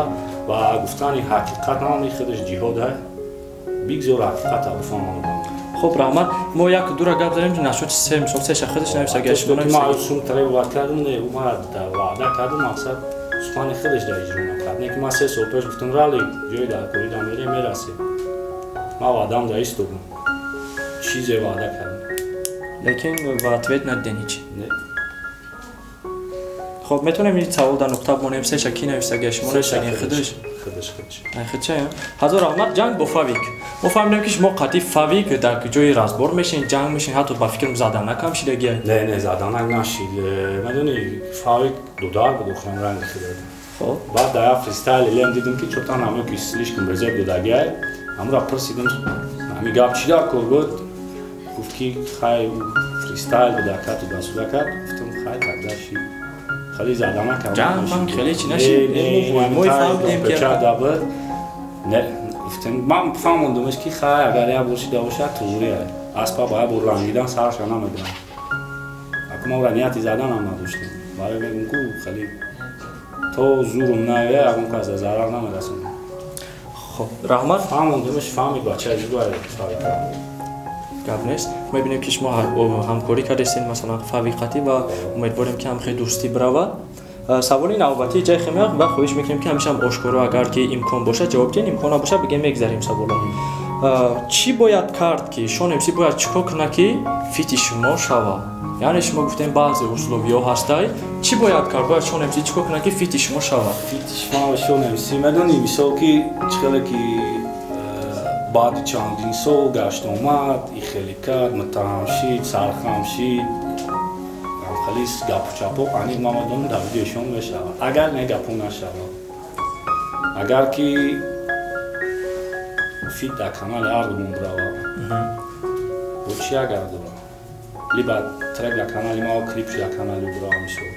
ва гуфтани ҳақиқат ҳам худаш ҷиҳод аст. Бигзор ҳақиқатро бифаҳманд одам. Хуб, раҳмат. Мо як дура гап задем, нашуд се мисол се худаш нависа гашт. Ма сум требовать кардам, не, ма ваъда кардам, мақсад сухани худаш дар иҷро накард. Не ки ман 3 сол пеш гуфтам, рали ҷои даркорӣ дар мерем, мерасем. Ман ваъдам дар истодам. Чизе ваъда кардам. Лекин в ответ надидем ҳеч. Не. Хоб, метавонем ин савол дар нуқта бимонем, сеша ки нависа гашт, шумо нависагин худаш? Худаш, худаш. Ай худша, ҳазор раҳмат. Ҷанг бо Фавик. Мо фаҳмидем ки шумо қатъи Фавик дар ҷои разбор мешин, ҷанг мешин, ҳатто ба фикрам заданак ҳам шидагия. Не, не, заданак нашид. Медони, Фавик дудар буд, охирам ранги худад. Хоб. Баъд дар як фристайл лем дидем ки чотан ҳамё ки слишком безеб додагиай. Ҳамра пурсидем, ҳами гап чӣ дар кор буд? Гуфт ки хай фристайл буд, акату дастуда кард. Гуфтам хай тогда шид. Хеле заданак ҳам Ҷанг ман хеле чӣ нашид. Мо фаҳмидем ки печада буд. Не, гуфтем, ман фаҳмондамаш ки хай агар як бор шида бошад, туғри аспа ба як бор рангидан сарша намедонам. Аку ма ӯра нияти заданам надоштем. Барои мегӯм ку хеле то зурум наояд, ягон кас зарар намерасонад. Хоб, раҳмат. Фаҳмондамаш, фаҳмид бачаи зур Фавик. Гап нест. Мебинем ки шумо ҳамкорӣ кардастед, масалан, Фавик қатӣ ва умедворем ки ҳам хеле дӯстӣ биравад. Саволи навбатӣ ҷай хемия ва хоҳиш мекунем ки ҳамеша ҳам ошкоро, агар ки имкон бошад, ҷавоб диҳед, имкон набошад, бигем мегзарем саволо. Чӣ бояд кард ки Шон МС бояд чӣ кор кунад ки фити шумо шавад? Яъне шумо гуфтем баъзе условиҳо ҳастай. Чӣ бояд кард? Бояд Шон МС чӣ кор кунад ки фити шумо шавад? Фити шумо Шон МС, медонӣ, мисол ки чӣ хеле ки баъди чандин сол гашт омад, и хеле кард, муттаҳам шид, сархам шид, хеле гапу чапо аниқ ман медонам дар видеошон мешавад. Агар не гапо нашавад, агар ки фит дар канали ҳардумон биравад, бо чӣ агар дорад? Либо трек дар канали ма, клип дар канали ӯ бирава, мисол.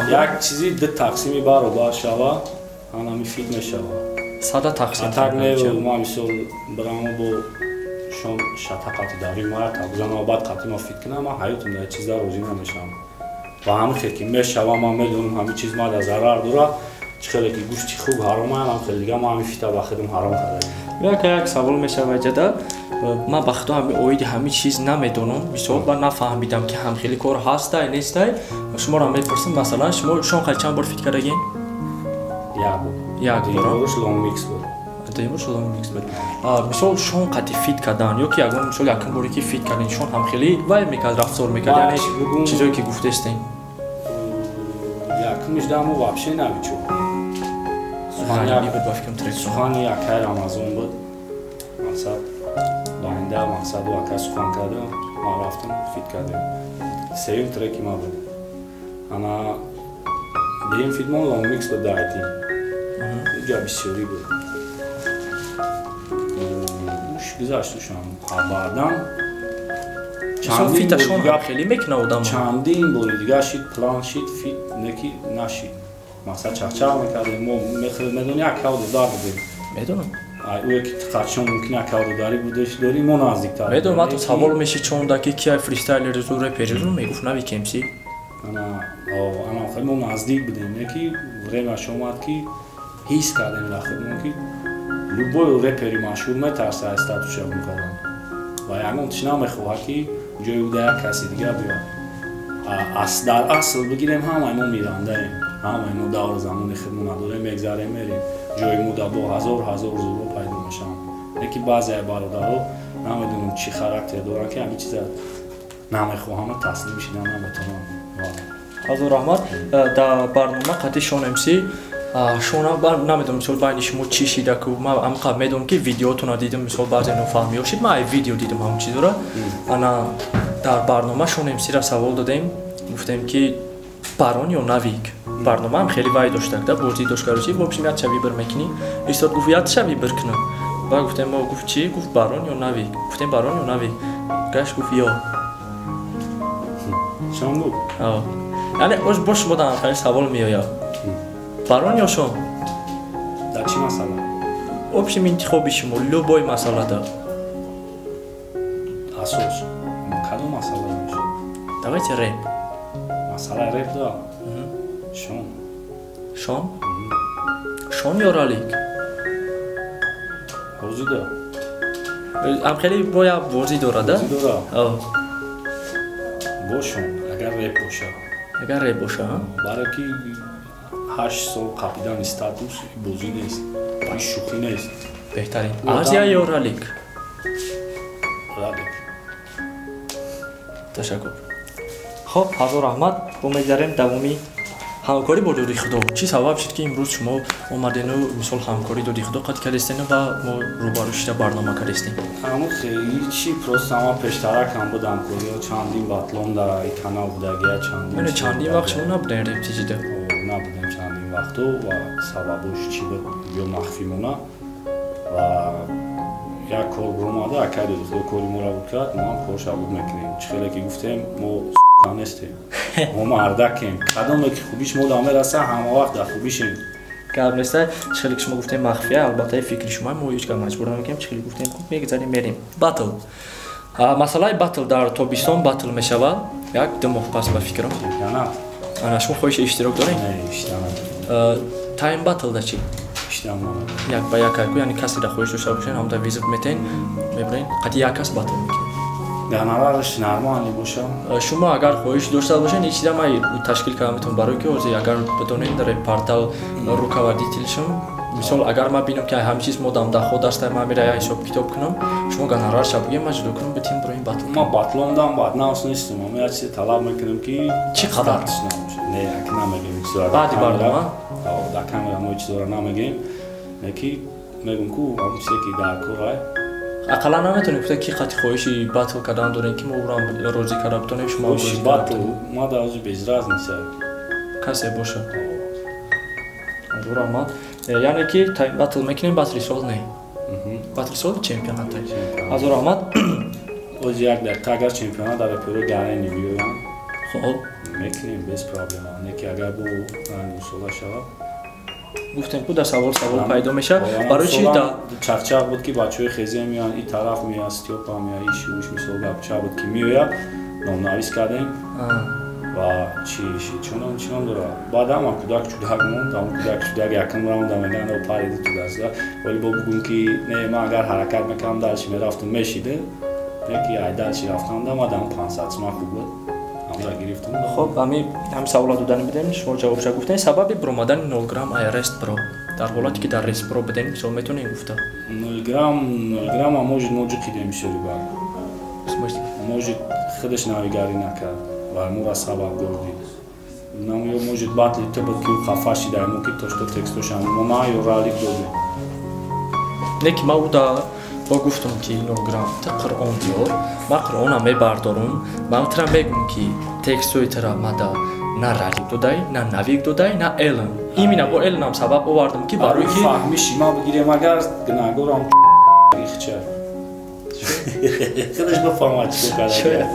Як чизи ду тақсими баробар шава, ҳанами фит мешавад. Сада тақсим. Так не, ма мисол биравам бо шон шата қати дари ма табзана, баъд қати ма фит кунам, ман ҳаётам дар чиза розӣ намешавам. Ва ҳамин хел ки мешавам, ман медонам ҳамин чиз ма дар зарар дорад. Чӣ хеле ки гӯшти хук ҳаром аст, ҳам хеле дига ма ҳамин фита ба худам ҳаром кардаем. Як савол мешавад ҷада. Ман ба худо ҳами оиди ҳамин чиз намедонам, мисол ва нафаҳмидам ки ҳам хеле кор ҳастай, нестай. Шуморо мепурсам, масалан, шумо шон хеле чанд бор фит кардагин? Як бор. Як бор. Дуюмаш лонг микс буд. Дуюмаш лонг микс буд. Мисол шон қати фит кардан ё ки ягон мисол якум боре ки фит кардин, шон ҳам хеле вай мекард, рафтор мекард, яъне чизое ки гуфтестем. Якумиш дамо вообще навичу. Буд ба фикрам трек. Сухани якай Рамазон буд. Мақсад баинда мақсаду ака сухан кардам, ман рафтам фит кардем. Сеюм треки ма буд. Ана дуюм фитмон лонг микс буд дар айти. Ҷа бисёрӣ буд. Уш гузашт ушам. Баъдан фиташон хеле мекунад одам. Чандин бори дигар шид, план шид, фит неки нашид. Мақсад чақчақ мекардем, мо медони як кавду дар будем. Медонам. Ӯе ки қачон мумкин як кавду дарӣ будеш дорӣ, мо наздиктар. Медонам, ҳатто савол мешид чонда ки кия фристайлери зур, репери зур, мегуфт Нави КМС. Ана, ана хеле мо наздик будем, неки времяш омад ки ҳис кардем дар худмон ки любой репери машҳур метарса аз статуша гум кардан ва ягон чиз намехоҳад ки ҷои ӯ да як каси дигар биёяд. Дар асл бигирем, ҳамаи мо мирандаем, ҳамаи мо даври замони худмо надорем, мегзарем, мерем. Ҷои мо да бо ҳазор ҳазор зурҳо пайдо мешаванд. Лекин баъзеи бародаро намедонам чӣ характер доранд ки ҳамин чиза намехоҳам, таслим шидан наметавонам. Ҳазор раҳмат. Дар барнома қати Шон МС шона намедонам, мисол байни шумо чӣ шида ку, ман ҳамқа медонам ки видеотона дидам, мисол баъзе нофаҳмиҳо шид, ман ай видео дидам ҳамон чизора. Ана Дар барнома Шон МС-ра савол додем, гуфтем ки Барон ё Навик. Барномаам хеле вай доштак, да, бозӣ дошт, короче, в общем, якча выбор мекунӣ. Истод, гуфт, якча выбор кунам. Ба гуфтем мо, гуфт чӣ? Гуфт Барон ё Навик. Гуфтем Барон ё Навик. Гашт, гуфт ё. Шон буд? Ҳа. Яъне оз бо шумо дар ҳамхели савол меояд. Барон ё Шон? Дар чӣ масъала? В общем, интихоби шумо, любой масъалада. Асос. Кадом масъала мешавад? Давайте рэп. Масъалаи рэп да? Шон. Шон? Шон ё Ралик? Бозӣ да. Ҳамхели боя бозӣ дорад, да? Бозӣ дорад. Ҳа. Бо Шон, агар рэп боша. Агар рэп боша, ҳа? Барои ки 8 сол қапидани статус бозӣ нест. Ин шӯхӣ нест. Беҳтарин. Азия ё Ралик? Ралик. Ташаккур. Хоб, ҳазор раҳмат. Бо мегзарем давоми ҳамкорӣ бо Доди Худо. Чӣ сабаб шуд, ки имрӯз шумо омадену, мисол, ҳамкорӣ Доди Худо қат кардестену ва мо рӯбарӯ шида барнома кардестем? Ҳамун ҳечи, просто ама пештаракам буд ҳамкориҳо, чандин батлом дар канал будагия, чандин. Яъне чандин вақт шумо набудем рептиҷида? Набудем чандин вақту ва сабабош чӣ буд, ё махфӣ мона. Ва як кор биромада, акай Доди Худо кори моро буд кард, мо ҳам корша буд мекунем. Чӣ хеле ки гуфтем, мо сука нестем, мо мардакем. Кадоме ки хубиш мо да мераса, ҳама вақт дар хубишем. Гап неста, чӣ хеле ки шумо гуфтем махфия, албатта фикри шумо, мо ҳеҷ гап маҷбур намекунем. Чӣ хеле гуфтем, хуб мегзарем, мерем. Батл. Масъалаи батл дар тобистон батл мешавад, 1-2 моҳ пас ба фикрам. Чемпионат. Ана, шумо хоҳиши иштирок доред? Не, иштирок надорам. Тайм батл да чӣ? Иштирок надорам. Як ба як айку, яъне касе да хоҳиш дошта бошед, ҳамда визит метен, мебарен, қати як кас батл мекунед. Гонорараш нормалӣ боша. Шумо агар хоҳиш дошта бошед, ин чиза ман ташкил карда метавонам, барои ки ҳозир агар бидонед, дар портал руководителшон, мисол, агар ман бинам ки ҳамин чиз модам даход аст, ман мера як ҳисоб китоб кунам, шумо гонорарша бигӯед, ман ҷудо кунам, битем бироем батл. Ман батлом дам, баъд навс нестам, ман як чизе талаб мекунам ки чӣ қадар? Не, як намегем ин чизро. Баъди барнома? Дар камера мо ин чизро намегем, не ки мегӯм ку ҳамон чизе ки дар кор ай. Ақаллан наметавонем гуфта ки қати хоҳиши батл кардан дорем, ки мо ӯро розӣ карда битонем, шумо хоҳиши батл ма дар ҳозир без разница. Касе боша. Ҳазор раҳмат. Яъне ки батл мекунем, батли сол не. Батли сол чемпионат. Ҳазор раҳмат. Ҳозир як дақиқа агар чемпионат дар пюро гарени биёям. Хоб. Мекунем без проблема. Не ки агар бо ранги сола шавад. Гуфтем ку дар савол савол пайдо мешавад. Барои чӣ да чақчақ буд ки бачаҳои хезе меоянд, ин тараф меояд, Стёпа меояд, иши уш, мисол гапча буд ки меояд, номнавис кардем. Ва чӣ шид, чунон чунон дорад. Баъд ҳама кӯдак чудак монд, ҳама кӯдак чудак якум раунда мегӯянд, о париди ту даста. Вале бо бугум ки не, ман агар ҳаракат мекардам, дальше мерафтам, мешида. Не ки ай дальше рафтам, да ман дам 500 сум хуб буд. Ҳамра гирифтам. Хоб, ҳами савола додани бидем, шумо ҷавобша гуфтем. Сабаби биромадани 0 грамм ай Рест Про дар ҳолате ки дар Рест Про бидем, мисол метавонем гуфта? 0 грамм, 0 грамм а может мо ҷиқидем бисёри бар. В смысле? Может худаш навигарӣ накард ва моро сабаб гордид. Нам ё может батли ту буд ки ӯ хафа шида, мо ки то что текстошам мо ма ё ралик додем. Не ки ма ӯ да бо гуфтам ки 0 грамм та Қуръон биёр, ман Қуръонам мебардорам, ман тра мегӯм ки текстҳои тра мада на ралик додай, на навик додай, на элн. Именно бо элнам сабаб овардам ки барои ки фаҳмиши ма бигирем, агар гунаҳгорам ихча. Худаш бифаҳмад чӣ кор карда.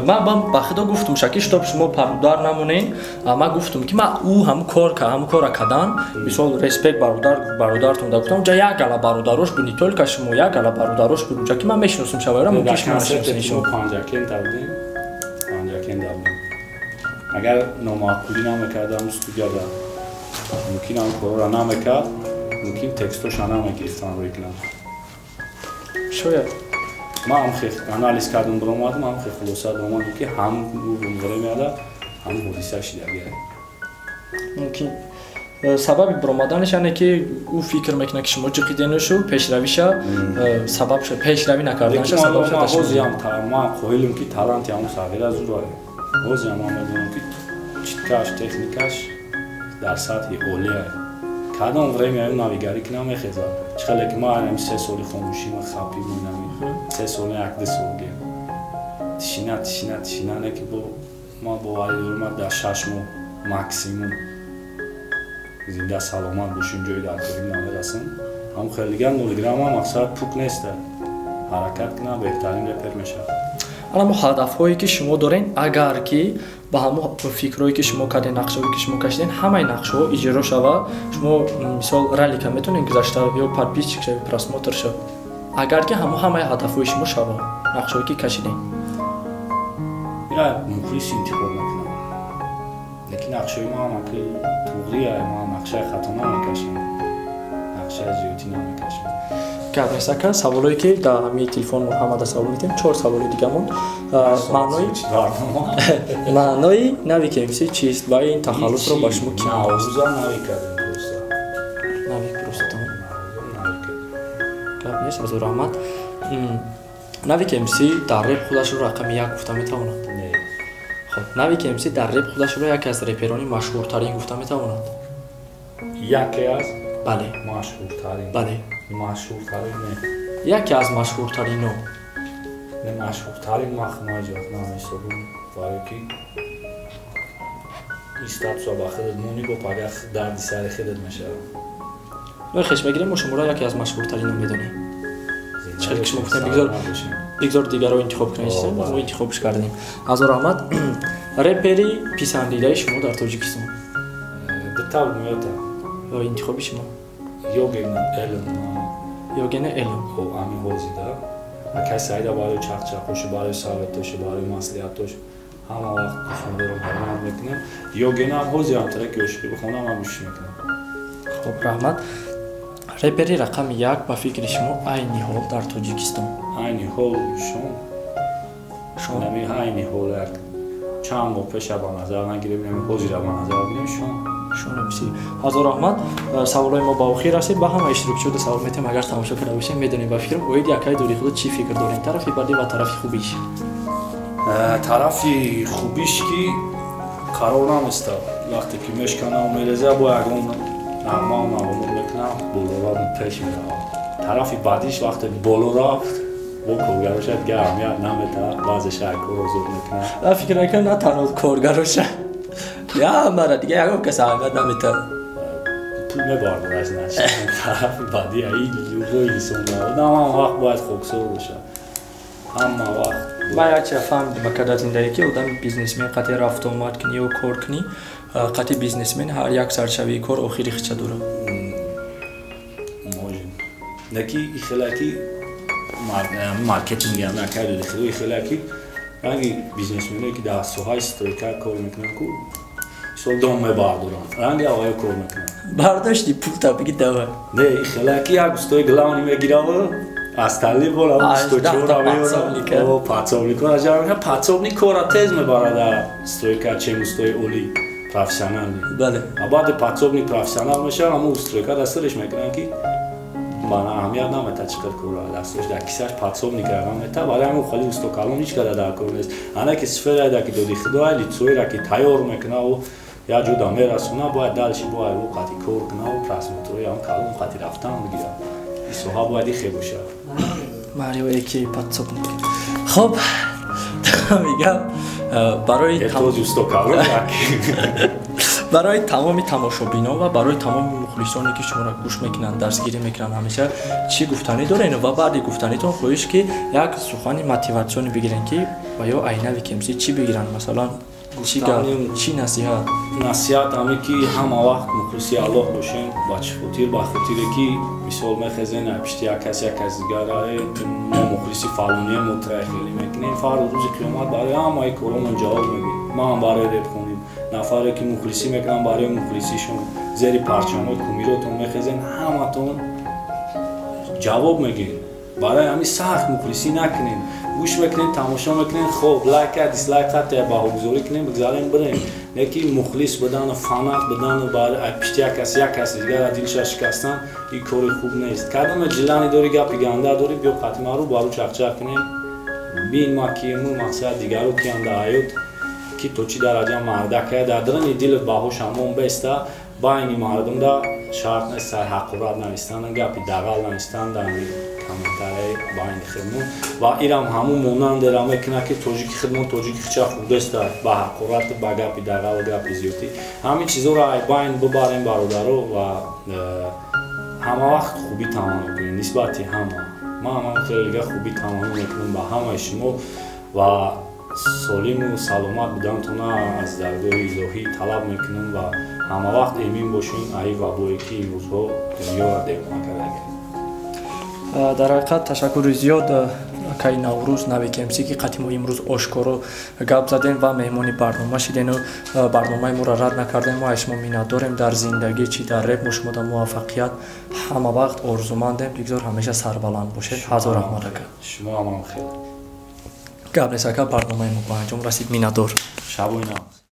Ман ба худо гуфтум шаки, чтоб шумо парудар намонен, ман гуфтум ки ман ӯ ҳамун кор ҳамун кора кардан, мисол респект бародар, бародартон да гуфтам, унҷа як гала бародарош буд, не только шумо, як гала бародарош буд унҷа ки ман мешиносум шавайра, мумкин шумо нашиносед. Шумо Панҷакент будем, Панҷакент будем. Агар номаъқулӣ намекардам студияда, мумкин ҳам корора намекард, мумкин текстоша намегирифтам рӯй кунам. Шояд. Ман ҳам хел анализ кардам, биромадам, ҳам хел хулоса омадам ки ҳам времяда ҳам ҳодиса шидагия. Мумкин. Сабаби биромаданаш яъне ки ӯ фикр мекунад ки шумо ҷиқиденошу пешравиша сабаб шуд, пешравӣ накарданша сабаб шуд. Ҳозиам ман қоилам ки таланти ҳамун сағира зур. Ҳозиам ман медонам ки читкаш, техникаш дар сатҳи олия. Кадом время ӯ навигарӣ ки намехезад. Чӣ хеле ки ман ҳамин 3 соли хомӯшӣ ман хапӣ будам. 3 сол, 1-2 сол гем. Тишина, тишина, тишина, не ки бо ма боварӣ дорам, дар 6 моҳ максимум зинда саломат бошем, ҷои дар корим намерасам. Ҳам хеле дигар 0 грамм ҳам мақсад пук нест. Ҳаракат кунам, беҳтарин репер мешавад. Ана ҳадафҳое ки шумо дорен, агар ки ба ҳамо фикрҳое ки шумо карден, нақшаҳое ки шумо кашиден, ҳамаи нақшаҳо иҷро шава, шумо мисол ралика метавонед гузашта ё подписчик шава, просмотр шава. Агар ки ҳамо ҳамаи ҳадафҳои шумо шава, нақшаҳое ки кашиден. Ира мухлис интихоб мекунам. Лекин нақшаҳои ма ҳама ки туғрия, ма нақшаи хато намекашам. Нақшаи зиёдӣ намекашам. Гап нест ака, саволое ки дар ҳамин телефон ҳамада савол медиҳем, 4 саволи дигамон. Маънои Навик МС чист ва ин тахаллусро ба шумо ки Наврӯза Навик кардем просто. Навик просто тамом. Гап нест, азор раҳмат. Навик МС дар реп худашро рақами 1 гуфта метавонад? Не. Хоб, Навик МС дар реп худашро яке аз реперони машҳуртарин гуфта метавонад? Яке аз? Бале. Машҳуртарин. Бале. Машҳуртарин не. Яке аз машҳуртарино. Не, машҳуртарин ман худам иҷозат намесобам, барои ки ин статуса ба худат монӣ, бо пагах дарди сари худат мешавад. Мо хеш мегирем, мо шуморо яке аз машҳуртарино медонем. Чӣ ки шумо гуфтем, бигзор дигарро интихоб кунед, мо интихобш кардем. Азор раҳмат. Репери писандидаи шумо дар Тоҷикистон? Дута меота. Интихоби шумо? Йоген Элен. Йоген Элен. Хоб, ами ҳозида. Акай Саида барои чақчақошу, барои советошу, барои маслиҳатош ҳама вақт дӯст медорам, ҳурмат мекунам. Йоген ҳам ҳозир ҳам тараки ошиқӣ бихонам, ҳам гӯш мекунам. Хоб, раҳмат. Репери рақами 1 ба фикри шумо айни ҳол дар Тоҷикистон? Айни ҳол шон. Шон? Нами айни ҳол як чанд моҳ пеша ба назар нагирем, нами ҳозира ба назар гирем шон. Шон МС. Ҳазор раҳмат. Саволҳои мо ба охир расид. Ба ҳама иштирокчиёда савол метиҳем, агар тамошо карда бошем, медонем ба фикрам оид якай дори худо чӣ фикр дорем, тарафи бадӣ ва тарафи хубиш? Тарафи хубиш ки қарор наместа. Вақте ки мешканам мереза, бо ягон нағмаам нағмур мекунам, боло пеш меравам. Тарафи бадиш вақте боло рафт, бо коргароша дигар аҳамият наметаҳад, баъзеша корро зуд мекунад. Ман фикр мекунам на танҳо коргароша, я мара дигар ягон кас аҳамият наметаҳад. Пул мебардорад, значит. Тарафи бадӣ ин любой инсон одам ҳама вақт бояд хоксор бошад. Ҳама вақт. Ман як чиза фаҳмидам ака дар зиндагӣ, ки одами бизнесмен қатъи рафтуомад кунӣ ё кор кунӣ, қатъи бизнесмен ҳар як саршавии кор охири хича дорад. Можем. Леки ихелаки маркетинги ам накард, хеле ихелаки ранги бизнесменое ки дар соҳаи стройка кор мекунанд, ку мисол дом мебардоранд, ранги авваё кор мекунанд. Бардошти пул та биги давай. Не, ихелаки як устои главни мегираву остальные бола усто чора меоранд. О, подсобникора ҷамъ мекунанд, подсобник кора тез мебарад дар стройка, чем устои олӣ профессионални. Бале. А баъди подсобник профессионал мешавад, ҳамон стройка дастураш мекунанд ки мана аҳамият наметад чӣ қадр кора дастураш дар кисаш подсобник рақам метад, барои ҳамон хали усто калон ҳеҷ када дар кор нест. Ана ки сфераеда ки доди худоя, лицоеро ки тайёр мекунаву як ҷода мерасона, бояд дальше бояд ӯ қати кор кунаву просмотрҳои ҳам калон қати рафтан бигирад. Ин соҳа бояд ихе бошад. Марио эки подсобник. Хоб, мегам барои Эҳтиёҷ усто калон як. Барои тамоми тамошобинон ва барои тамоми мухлисоне ки шуморо гӯш мекунанд, дарсгирӣ мекунанд, ҳамеша чӣ гуфтанӣ доред ва баъди гуфтанитон хоҳиш ки як сухани мотиватсионӣ бигирен ки ва ё ай Навик МС чӣ бигиранд, масалан чӣ гап, чӣ насиҳат? Насиҳат ҳаме ки ҳама вақт мухлиси Аллоҳ бошем. Ба чӣ хотир? Ба хотире ки мисол мехезен пишти як кас, як кас дигар, мо мухлиси фалонием, мо трай хеле мекунем, фард рӯзи қиёмат барои ҳамаи коромон ҷавоб мегӯем. Ман барои репхоним, нафаре ки мухлисӣ мекунам барои мухлисишон, зери парчамҳои кумиротон мехезен, ҳаматон ҷавоб мегӯем. Барои ҳамин сахт мухлисӣ накунем, гӯш мекунем, тамошо мекунем, хоб лайка, дислайк ҳатто баҳогузорӣ кунем, бигзарем, бирем. Не ки мухлис будану фанат будану пишти як кас, як каси дигар дилша шикастан, ин кори хуб нест. Кадоме ҷилани дорӣ, гапи ганда дорӣ, биё қати маро бару чақчақ кунем, бин ма киему, мақсад дигару киям дар ҳаёт, ки то чӣ дараҷа мардакая дар даруни дилат баҳош ҳамон беста, байни мардумда шарт нест сар ҳақорат навистан, гапи дағал навистан дар Комментарияи байни худмон ва ирам ҳамун монандера мекунад, ки тоҷики худмон тоҷики хича хурдеста, ба ҳақорат, ба гапи дағал, гапи зиёдтӣ. Ҳамин чизоро ай байн бибарем, бародаро, ва ҳама вақт хубӣ таманно кунем нисбати ҳама. Ман ҳама хеле дига хубӣ таманно мекунам ба ҳамаи шумо ва солиму саломат будантона аз даргоҳи илоҳӣ талаб мекунам ва ҳама вақт эмин бошем аи вабое, ки имрӯзҳо дунёро девона кардаги. Дар ҳақиқат, ташаккури зиёд, акаи Наврӯз, Навик МС, ки қати мо имрӯз ошкоро гап задем ва меҳмони барнома шидену барномаи моро рад накардем. Мо аз шумо миннатдорем. Дар зиндагӣ, чи дар реп, мо шумода муваффақият ҳама вақт орзумандем. Бигзор ҳамеша сарбаланд бошед. Ҳазор раҳмат, ака. Шумо ҳамам хел. Гап нест, ака. Барномаи мо ба анҷом расид. Миннатдор. Шабои нав.